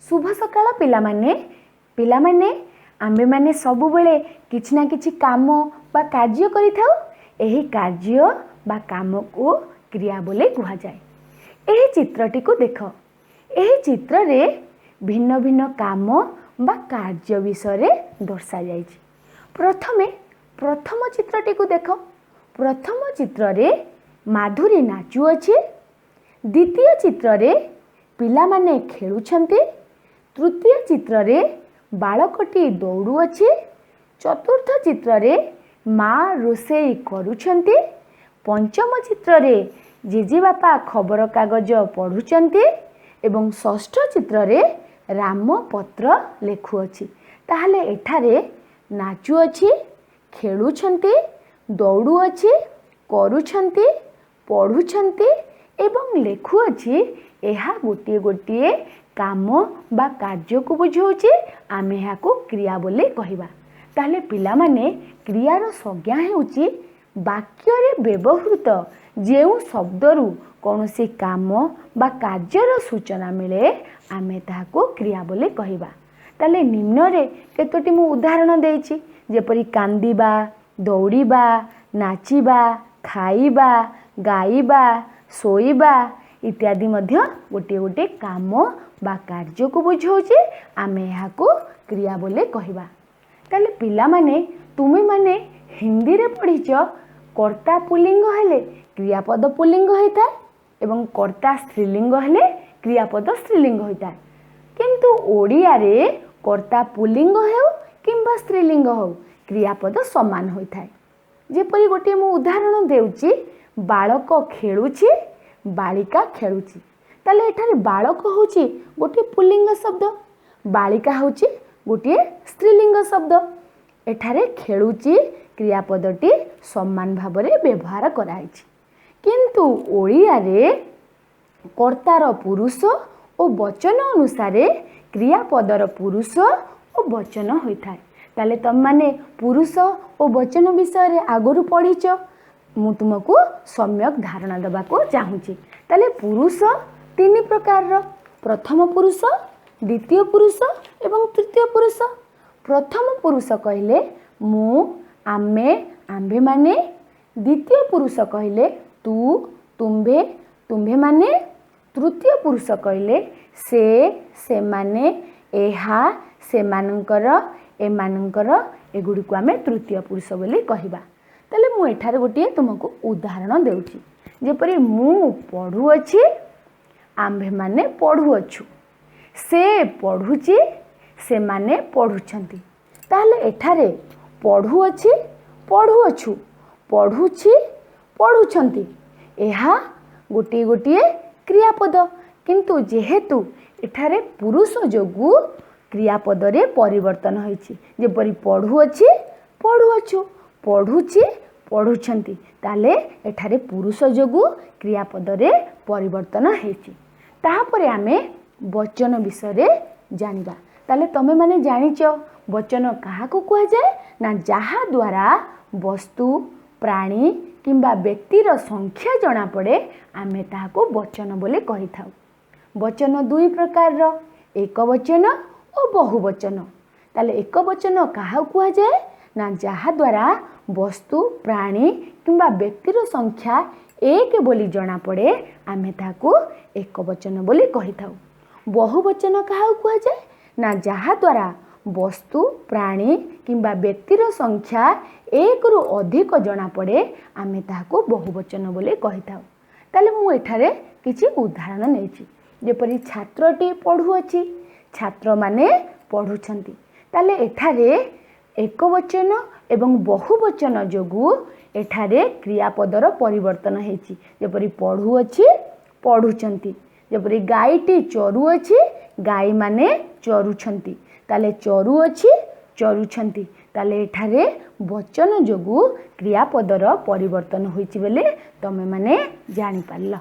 ଶୁଭ ସକାଳ ପିଲାମାନେ। ପିଲାମାନେ, ଆମ୍ଭେମାନେ ସବୁବେଳେ କିଛି ନା କିଛି କାମ ବା କାର୍ଯ୍ୟ କରିଥାଉ। ଏହି କାର୍ଯ୍ୟ ବା କାମକୁ କ୍ରିୟା ବୋଲି କୁହାଯାଏ। ଏହି ଚିତ୍ରଟିକୁ ଦେଖ। ଏହି ଚିତ୍ରରେ ଭିନ୍ନ ଭିନ୍ନ କାମ ବା କାର୍ଯ୍ୟ ବିଷୟରେ ଦର୍ଶାଯାଇଛି। ପ୍ରଥମେ ପ୍ରଥମ ଚିତ୍ରଟିକୁ ଦେଖ। ପ୍ରଥମ ଚିତ୍ରରେ ମାଧୁରୀ ନାଚୁଅଛି। ଦ୍ୱିତୀୟ ଚିତ୍ରରେ ପିଲାମାନେ ଖେଳୁଛନ୍ତି। ତୃତୀୟ ଚିତ୍ରରେ ବାଳକଟି ଦୌଡ଼ୁଅଛି। ଚତୁର୍ଥ ଚିତ୍ରରେ ମା ରୋଷେଇ କରୁଛନ୍ତି। ପଞ୍ଚମ ଚିତ୍ରରେ ଜେଜେବାପା ଖବରକାଗଜ ପଢ଼ୁଛନ୍ତି ଏବଂ ଷଷ୍ଠ ଚିତ୍ରରେ ରାମ ପତ୍ର ଲେଖୁଅଛି। ତାହେଲେ ଏଠାରେ ନାଚୁଅଛି, ଖେଳୁଛନ୍ତି, ଦୌଡ଼ୁଅଛି, କରୁଛନ୍ତି, ପଢ଼ୁଛନ୍ତି ଏବଂ ଲେଖୁଅଛି, ଏହା ଗୋଟିଏ ଗୋଟିଏ କାମ ବା କାର୍ଯ୍ୟକୁ ବୁଝାଉଛି। ଆମେ ଏହାକୁ କ୍ରିୟା ବୋଲି କହିବା। ତାହେଲେ ପିଲାମାନେ, କ୍ରିୟାର ସଂଜ୍ଞା ହେଉଛି ବାକ୍ୟରେ ବ୍ୟବହୃତ ଯେଉଁ ଶବ୍ଦରୁ କୌଣସି କାମ ବା କାର୍ଯ୍ୟର ସୂଚନା ମିଳେ, ଆମେ ତାହାକୁ କ୍ରିୟା ବୋଲି କହିବା। ତାହେଲେ ନିମ୍ନରେ କେତୋଟି ମୁଁ ଉଦାହରଣ ଦେଇଛି, ଯେପରି କାନ୍ଦିବା, ଦୌଡ଼ିବା, ନାଚିବା, ଖାଇବା, ଗାଇବା, ଶୋଇବା ଇତ୍ୟାଦି ମଧ୍ୟ ଗୋଟିଏ ଗୋଟିଏ କାମ ବା କାର୍ଯ୍ୟକୁ ବୁଝାଉଛି। ଆମେ ଏହାକୁ କ୍ରିୟା ବୋଲି କହିବା। ତାହେଲେ ପିଲାମାନେ, ତୁମେମାନେ ହିନ୍ଦୀରେ ପଢ଼ିଛ, କର୍ତ୍ତା ପୁଲ୍ଲିଙ୍ଗ ହେଲେ କ୍ରିୟାପଦ ପୁଲ୍ଲିଙ୍ଗ ହୋଇଥାଏ ଏବଂ କର୍ତ୍ତା ସ୍ତ୍ରୀଲିଙ୍ଗ ହେଲେ କ୍ରିୟାପଦ ସ୍ତ୍ରୀଲିଙ୍ଗ ହୋଇଥାଏ। କିନ୍ତୁ ଓଡ଼ିଆରେ କର୍ତ୍ତା ପୁଲ୍ଲିଙ୍ଗ ହେଉ କିମ୍ବା ସ୍ତ୍ରୀଲିଙ୍ଗ ହେଉ, କ୍ରିୟାପଦ ସମାନ ହୋଇଥାଏ। ଯେପରି ଗୋଟିଏ ମୁଁ ଉଦାହରଣ ଦେଉଛି, ବାଳକ ଖେଳୁଛି, ବାଳିକା ଖେଳୁଛି। ତାହେଲେ ଏଠାରେ ବାଳକ ହେଉଛି ଗୋଟିଏ ପୁଲ୍ଲିଙ୍ଗ ଶବ୍ଦ, ବାଳିକା ହେଉଛି ଗୋଟିଏ ସ୍ତ୍ରୀଲିଙ୍ଗ ଶବ୍ଦ। ଏଠାରେ ଖେଳୁଛି କ୍ରିୟାପଦଟି ସମାନ ଭାବରେ ବ୍ୟବହାର କରାଯାଇଛି। କିନ୍ତୁ ଓଡ଼ିଆରେ କର୍ତ୍ତାର ପୁରୁଷ ଓ ବଚନ ଅନୁସାରେ କ୍ରିୟାପଦର ପୁରୁଷ ଓ ବଚନ ହୋଇଥାଏ। ତାହେଲେ ତୁମେମାନେ ପୁରୁଷ ଓ ବଚନ ବିଷୟରେ ଆଗରୁ ପଢ଼ିଛ। ମୁଁ ତୁମକୁ ସମ୍ୟକ ଧାରଣା ଦେବାକୁ ଚାହୁଁଛି। ତାହେଲେ ପୁରୁଷ ତିନି ପ୍ରକାରର: ପ୍ରଥମ ପୁରୁଷ, ଦ୍ୱିତୀୟ ପୁରୁଷ ଏବଂ ତୃତୀୟ ପୁରୁଷ। ପ୍ରଥମ ପୁରୁଷ କହିଲେ ମୁଁ, ଆମେ, ଆମ୍ଭେମାନେ। ଦ୍ୱିତୀୟ ପୁରୁଷ କହିଲେ ତୁ, ତୁମ୍ଭେ, ତୁମ୍ଭେମାନେ। ତୃତୀୟ ପୁରୁଷ କହିଲେ ସେ, ସେମାନେ, ଏହା, ସେମାନଙ୍କର, ଏମାନଙ୍କର, ଏଗୁଡ଼ିକୁ ଆମେ ତୃତୀୟ ପୁରୁଷ ବୋଲି କହିବା। ତାହେଲେ ମୁଁ ଏଠାରେ ଗୋଟିଏ ତୁମକୁ ଉଦାହରଣ ଦେଉଛି, ଯେପରି ମୁଁ ପଢ଼ୁଅଛି, ଆମ୍ଭେମାନେ ପଢ଼ୁଅଛୁ, ସେ ପଢ଼ୁଛି, ସେମାନେ ପଢ଼ୁଛନ୍ତି। ତାହେଲେ ଏଠାରେ ପଢ଼ୁଅଛି, ପଢ଼ୁଅଛୁ, ପଢ଼ୁଛି, ପଢ଼ୁଛନ୍ତି, ଏହା ଗୋଟିଏ ଗୋଟିଏ କ୍ରିୟାପଦ। କିନ୍ତୁ ଯେହେତୁ ଏଠାରେ ପୁରୁଷ ଯୋଗୁଁ କ୍ରିୟାପଦରେ ପରିବର୍ତ୍ତନ ହୋଇଛି, ଯେପରି ପଢ଼ୁଅଛି, ପଢ଼ୁଅଛୁ, ପଢ଼ୁଛି, ପଢ଼ୁଛନ୍ତି, ତାହେଲେ ଏଠାରେ ପୁରୁଷ ଯୋଗୁଁ କ୍ରିୟାପଦରେ ପରିବର୍ତ୍ତନ ହେଇଛି। ତାପରେ ଆମେ ବଚନ ବିଷୟରେ ଜାଣିବା। ତାହେଲେ ତୁମେମାନେ ଜାଣିଛ ବଚନ କାହାକୁ କୁହାଯାଏ ନା, ଯାହାଦ୍ୱାରା ବସ୍ତୁ, ପ୍ରାଣୀ କିମ୍ବା ବ୍ୟକ୍ତିର ସଂଖ୍ୟା ଜଣାପଡ଼େ, ଆମେ ତାହାକୁ ବଚନ ବୋଲି କହିଥାଉ। ବଚନ ଦୁଇ ପ୍ରକାରର, ଏକ ବଚନ ଓ ବହୁବଚନ। ତାହେଲେ ଏକ ବଚନ କାହାକୁ କୁହାଯାଏ ନା, ଯାହାଦ୍ୱାରା ବସ୍ତୁ, ପ୍ରାଣୀ କିମ୍ବା ବ୍ୟକ୍ତିର ସଂଖ୍ୟା ଏକ ବୋଲି ଜଣାପଡ଼େ, ଆମେ ତାହାକୁ ଏକ ବଚନ ବୋଲି କହିଥାଉ। ବହୁବଚନ କାହାକୁ କୁହାଯାଏ ନା, ଯାହାଦ୍ୱାରା ବସ୍ତୁ, ପ୍ରାଣୀ କିମ୍ବା ବ୍ୟକ୍ତିର ସଂଖ୍ୟା ଏକରୁ ଅଧିକ ଜଣାପଡ଼େ, ଆମେ ତାହାକୁ ବହୁବଚନ ବୋଲି କହିଥାଉ। ତାହେଲେ ମୁଁ ଏଠାରେ କିଛି ଉଦାହରଣ ନେଇଛି, ଯେପରି ଛାତ୍ରଟି ପଢ଼ୁଅଛି, ଛାତ୍ରମାନେ ପଢ଼ୁଛନ୍ତି। ତାହେଲେ ଏଠାରେ ଏକ ବଚନ ଏବଂ ବହୁବଚନ ଯୋଗୁଁ ଏଠାରେ କ୍ରିୟାପଦର ପରିବର୍ତ୍ତନ ହେଇଛି, ଯେପରି ପଢ଼ୁଅଛି, ପଢ଼ୁଛନ୍ତି। ଯେପରି ଗାଈଟି ଚରୁଅଛି, ଗାଈମାନେ ଚରୁଛନ୍ତି। ତାହେଲେ ଚରୁଅଛି, ଚରୁଛନ୍ତି, ତାହେଲେ ଏଠାରେ ବଚନ ଯୋଗୁଁ କ୍ରିୟାପଦର ପରିବର୍ତ୍ତନ ହୋଇଛି ବୋଲି ତୁମେମାନେ ଜାଣିପାରିଲ।